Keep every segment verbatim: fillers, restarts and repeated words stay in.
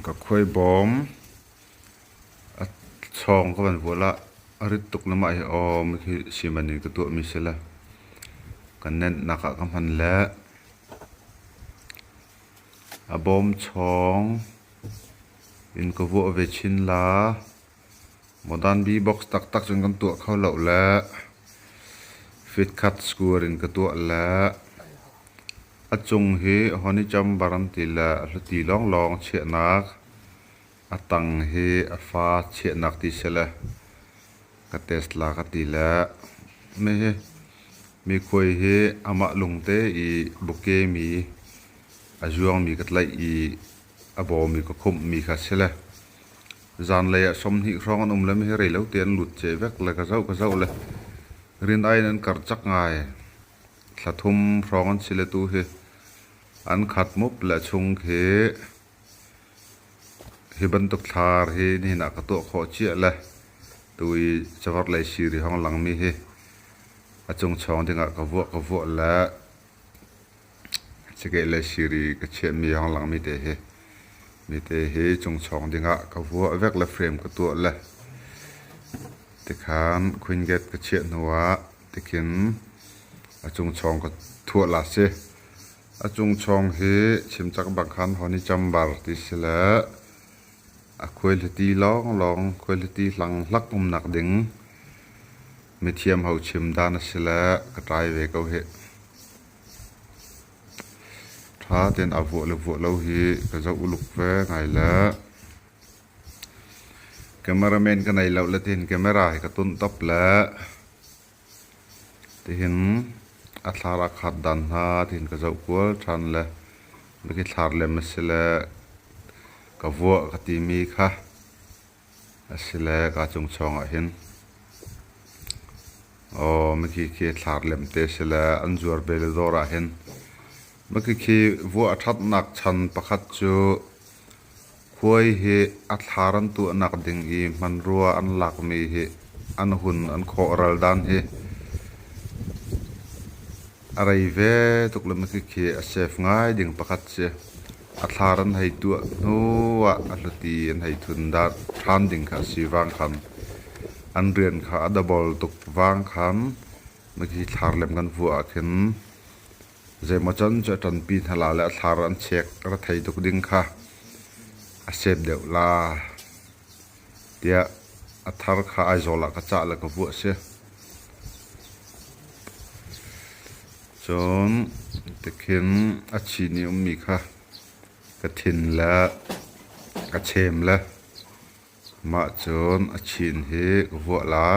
Ka khuai bawm a chawng ka van vuah lah, a rit tuk lamah hi aw, mi khi simanin ka tuah mi sela, ka nennak ah ka hman le a bawm chawng in ka vuah ve chin la, modern B box taktak cun kan tuah kho lo le fit khat square in ka tuah le a chung hi honey chamber an ti le a hluti lawnglawng chiahnak, a tang hi a fa chiahnak ti sele ka test la ka ti le mi hi, mi khuai hi amah lungte i buke mi, a zuang mi ka tlaih i a baw mi ka khumh mi kha sele, zanlei ah sawmhnih hrawng an um le mi hi rei lo te an lut che vek le ka zoh ka zoh le rin aiin an kar chak ngai. Thla thum hrawng an si le tu hi an khat mup le a chung khi hi bantuk thlar hi nihin ah ka tuah khawh chiah le tu i chavar lei siri hong lang mi hi a chung chawng dingah ka vuah ka vuah le chikeh le siri ka chiah mi hong lang mi te hi, mi te hi chung chawng dingah ka vuah vek le frame ka tuah le tikhan khuin get ka chiah hnuah tikin a chung chawng ka thuah la si. A chung chawng hi chimchak bang khan honey chamber ti si le a khuai hluti lawnglawng, khuai hluti hlanghlak umnak ding mithiam ho chim dan a si le ka try ve ko hi. Ṭha tein a vuah le vuah lo hi ka zoh uluk ve ngai le cameraman ka nei lo le tihin camera hi ka tun tap le tihin a thlar a khat dan hna tihin ka zoh kual ṭhan le mi khi thlar lem a si le ka vuah ka ti mi kha a si le ka chung chawng ah hin aw mi khi khi thlar lem te si le an zuar bel dawr ah hin mi khi khi vuah a ṭhatnak chan pakhat cu khuai hi a thlar an tuahnak ding i hmanrua an lakmi hi an hun an khawh ral dan hi a rei ve tuk le mi khi khi a safe ngai ding pakhat si. A thlar an hei tuah hnuah a hluti an hei thun dan ṭhan ding kha a si vang khan an rian kha a double tuk vang khan mi khi thlar lem kan vuah ah khin zeimaw can cu a ṭanpi hna la le a thlar an chek ra thei tuk ding kha a sep deuh la tiah a thar kha Aizawl ah ka cah le ka vuah si. Cun tikhin a chin i ummi kha ka thin le ka chem le mah cun a chin hi ka vuah la.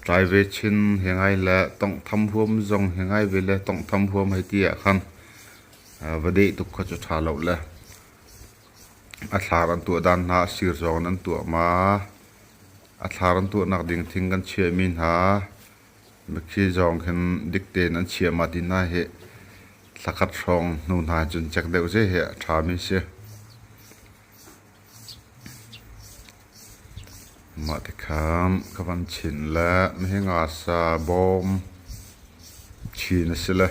Tlai ve chin hi ngai le tongtham huam zong hi ngai ve le tongtham huam hei ti ah khan, aa, va deh tuk kha cu ṭha lo le a thlar an tuah dan hna a sir zong in an tuah ma. A thlar an tuahnak ding thing kan chiahmi hna mikhi zong khin dik tein an chiah ma ti hna hi thlakhat hrawng hnu hna cun cek deuh zia hi a ṭhami si. Mah te khan ka van chinh le mi hi nga sa bawm chin a si le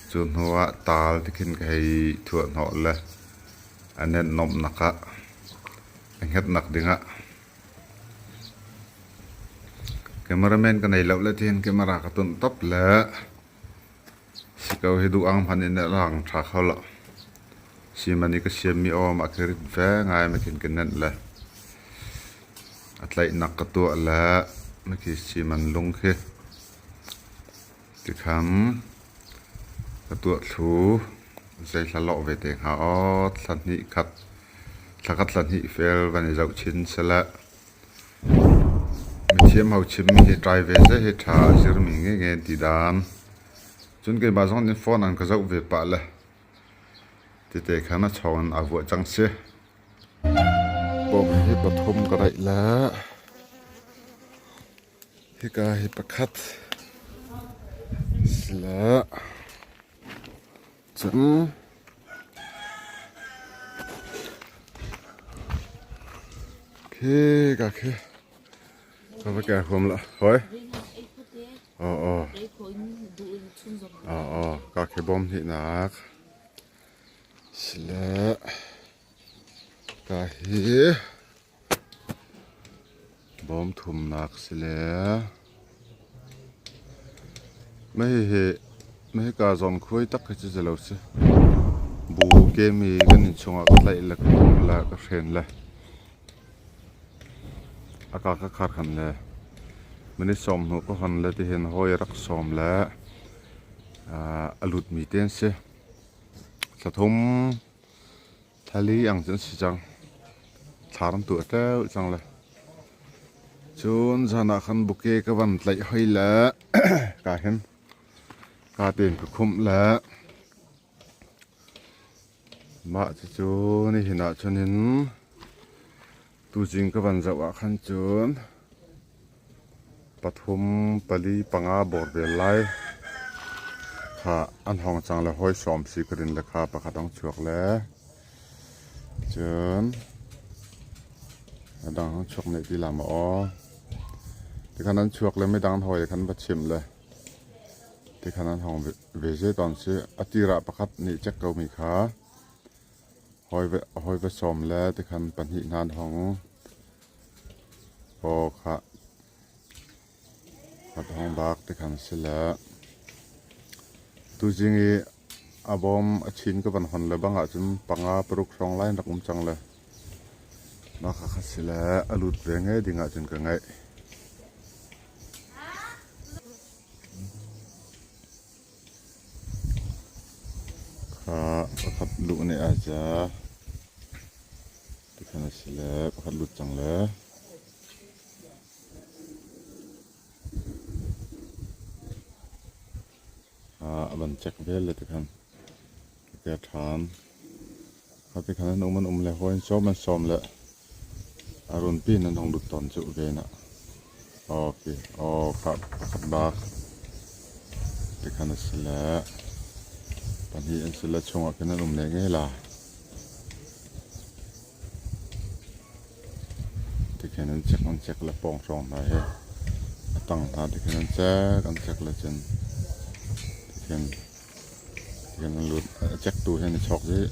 cu hnuah tal tikhin ka hei thuah hnawh le a nen nomhnak ah a hngetnak dingah cameraman ka nei lo le tihin camera ka tunh tap le si ko hi duh ang hman in a lang ṭha kho lo. Simani ka siammi awm ah ka rit ve ngai, mah khin ka nenh le a tlaihnak ka tuah le mah khi siman lung khi tikhan ka tuah thlu zei hla lawh ve te hnga aw, thla hnih khat, thla khat thla hnih fel van i zoh chin sela mithiam ho chim hi tlai ve seh hi ṭha a zirmi nge nge ti dan. Cun keimah zong in phone an ka zoh ve pah le tite khan a chawng in a vuah cang si. Bawm hi pathum ka daih le hika hi pakhat si le cun khi ka khi ka va kya huam la hoi. Oh, oh. Aw, aw, ka khi bawm hnihnak. Sile. Ka hi. Bawm thumnak sile. Mei hi, mei hi ka zon khuai tak hi cu zalo si. Bu ke mi kan in chungah ka tlaih le ka tum le ka hren le. A ka ka khar khan le. Minute sawm hnu ka hon le tihin hawi rak sawm le. Aa, a lut mi ten si. Thla thum, thla li ang cun si cang. Thla ram tu a tleu cang le. Cun zan ah khan buke ka van tlaih hoi le ka hin ka ten ka khumh le mah cucu nihin ah cun in tuzing ka van zoh ah khan cun pathum, pali, panga bor vel lai kha an hong cang le hawi sawm si ka rin le kha pakhat hong chuak le cun a dang hong chuak nih ti lam aw. Tikhan an chuak le midang an hawi le khan va chimh le tikhan an hong ve, ve zia tawn si a tirah pakhat nih cek ko mi kha. Hawi ve, hawi ve sawm le tikhan pahnih hna an hong. Aw kha. Khat hong bak tikhan si le. Tuzing i a bawm a chin ka van hon le bang ah cun panga paruk hrawng lai rak um cang le. Mah kha kha si le a lut ve ngei ding ah cun ka ngaih. Kha pakhat luh nih a za. Tikhan a si le pakhat lut cang le. Kha a van cek vel le tikhan. Ka ṭhan. Kha tikhan an um an um le hawi an sawm an sawm le. A runpi nan hong lut tawn cu ve na. Ok, aw kha pakhat bak. Tikhan a si le. Pahnih an si le chungah khin an um leh ngei la. Tikhin an cek an cek le pawng hrawng hna hi. A tang hna tikhin an cek an cek le cun. Tikhin, tikhin an lut a cek tu hin a chawk zih.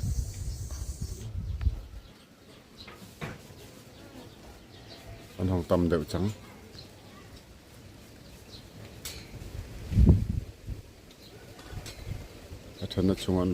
An hong tam deuh cang. A ṭhen a chungah an